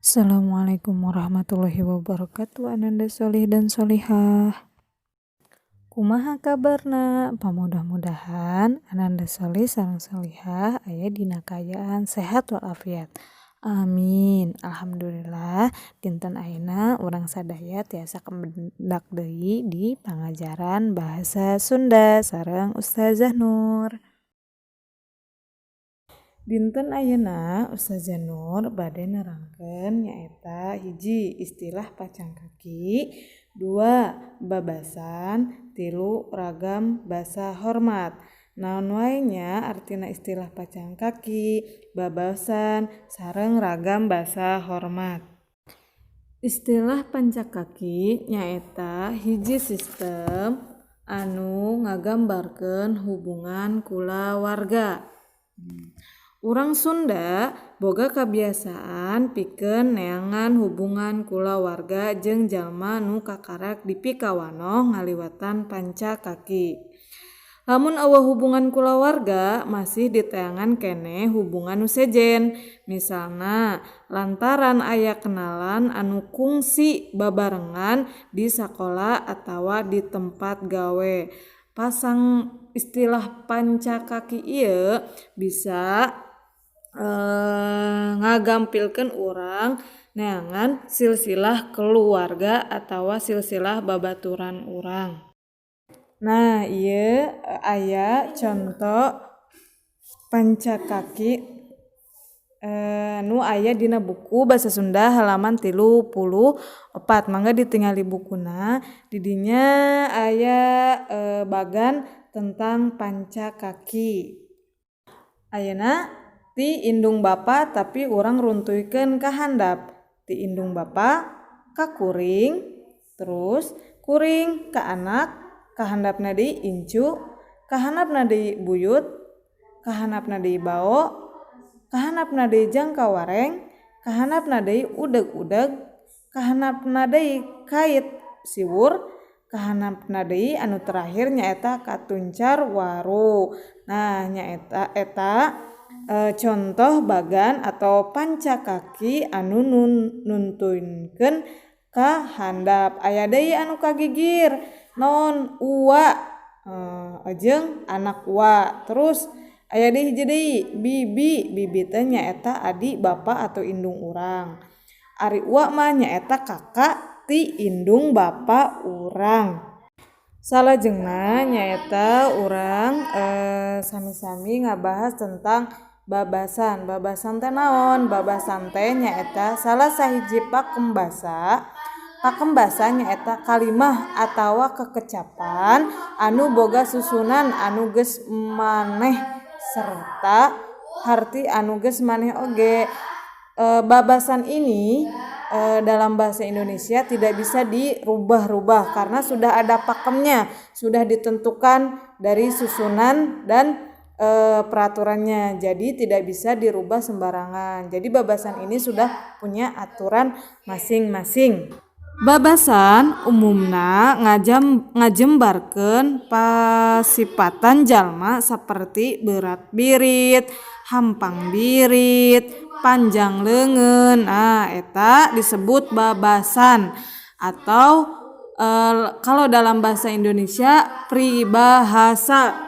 Assalamualaikum warahmatullahi wabarakatuh, ananda solih dan solihah. Kumaha kabarna? Pamudah-mudahan ananda solih sareng solihah aya dina kaayaan sehat walafiat. Amin. Alhamdulillah, dinten ayeuna urang sadaya tiasa kapendak deui di pangajaran bahasa Sunda sareng Ustazah Nur. Dinten ayeuna Ustazah Nur bade nerangkeun nyaeta hiji, istilah pacang kaki, dua, babasan, tilu, ragam basa hormat. Naon wae nya artina istilah pacang kaki, babasan, sareng ragam basa hormat. Istilah pancak kaki nyaeta hiji sistem anu ngagambarkeun hubungan kulawarga. Urang Sunda boga kabiasaan pikeun neangan hubungan kulawarga jeung jalma nu kakarak dipikawanoh ngaliwatan panca kaki. Lamun euweuh hubungan kulawarga masih diteangan keneh hubungan nu sejen, misalna lantaran aya kenalan anu kungsi babarengan di sakola atawa di tempat gawe. Pasang istilah panca kaki ieu bisa ngagampilkeun urang neangan silsilah keluarga atawa silsilah babaturan urang. Nah, ieu aya conto panca kaki nu aya dina buku Basa Sunda halaman 34. Mangga ditingali bukuna, di dinya aya bagan tentang panca kaki. Ayeuna ti indung bapa, tapi urang runtuykeun ka handap. Ti indung bapa ka kuring, terus kuring ka anak, ka handapna deui incu, ka handapna deui buyut, ka handapna deui bao, ka handapna deui jangka wareng, ka handapna deui udeg-udeg, ka handapna deui kait siwur, ka handapna deui anu terakhir nyaeta katuncar waru. Nah, nyaeta eta contoh bagan atau panca kaki anu nuntunkeun ka handap. Aya deui anu kagigir, naon, uwa jeung anak uwa. Terus aya deui hiji deui, bibi. Bibi teh nyaeta adi bapa atau indung urang. Ari uwa mah nyaeta kakak ti indung bapa urang. Salajengna nyaeta urang sami-sami ngabahas tentang babasan. Babasan teh naon? Babasan teh nyaeta salah sahiji pakem basa. Pakem basa nyaeta kalimah atawa kekecapan anu boga susunan anu geus maneh serta harti anu geus maneh oge. Babasan ini dalam bahasa Indonesia tidak bisa dirubah-rubah karena sudah ada pakemnya, sudah ditentukan dari susunan dan peraturannya. Jadi tidak bisa dirubah sembarangan. Jadi babasan ini sudah punya aturan masing-masing. Babasan umumna ngajembarkeun pasipatan jalma saperti berat birit, hampang birit, panjang leungeun. Nah, eta disebut babasan atau kalau dalam bahasa Indonesia pribahasa.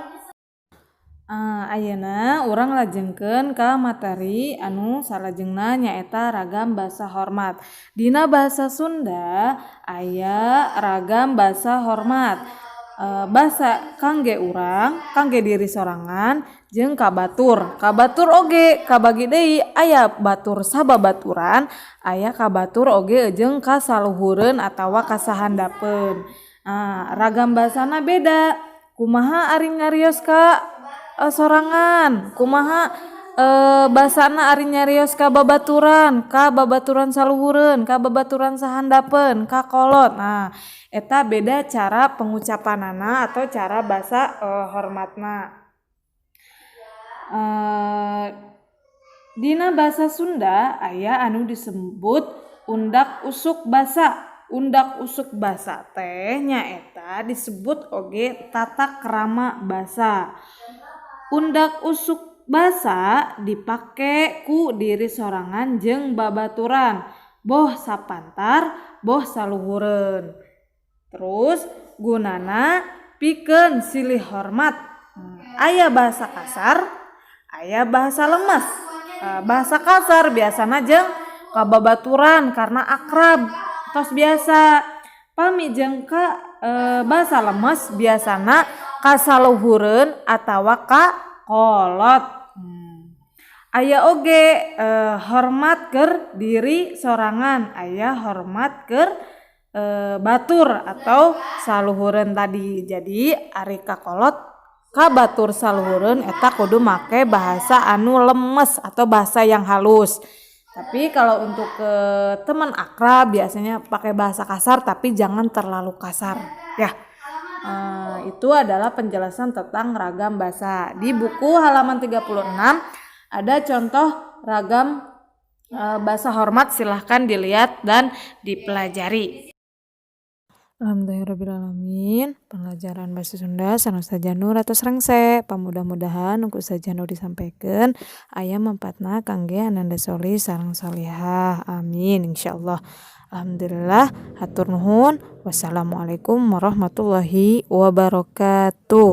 Ayeuna urang lajengkeun ka materi anu salajengna, nyaeta ragam basa hormat. Dina bahasa Sunda aya ragam basa hormat. Basa kangge urang, kangge diri sorangan jeung ka batur. Ka batur oge kabagi deui, aya batur sababaturan, aya ka batur oge jeung ka saluhureun atawa ka sahandapeun. Nah, ragam basana beda. Kumaha ari nyarios ka sorangan, kumaha basana ari nyarios ka babaturan, ka babaturan saluhureun, ka babaturan sahandapeun, ka kolot. Nah, eta beda cara pengucapanana atau cara basa hormatna. Dina bahasa Sunda aya anu disebut undak usuk basa. Undak usuk basa teh nyaeta disebut oge tata krama basa. Undak usuk basa dipake ku diri sorangan jeung babaturan. Boh sapantar, boh saluhureun. Terus gunana pikeun silih hormat. Aya bahasa kasar, aya bahasa lemes. Bahasa kasar biasana jeung ka babaturan karena akrab, tos biasa. Pami jeung ka bahasa lemes biasana ka saluhureun atawa ka kolot. Aya oge hormat keur diri sorangan, aya hormat keur batur atau saluhureun tadi. Jadi ari ka kolot, ka batur, saluhureun eta kudu make bahasa anu lemes atau bahasa yang halus. Tapi kalau untuk ke teman akrab biasanya pakai bahasa kasar, tapi jangan terlalu kasar ya. Itu adalah penjelasan tentang ragam bahasa. Di buku halaman 36 ada contoh ragam bahasa hormat, silahkan dilihat dan dipelajari. Alhamdulillahirabbil. Pelajaran bahasa Sunda sareng Ustazah Nur atos rengse. Pamudah-mudahan ku Ustazah Nur disampaikan aya manfaatna kangge ananda solih sareng solihah. Amin, insyaallah. Alhamdulillah, hatur nuhun. Wassalamualaikum warahmatullahi wabarakatuh.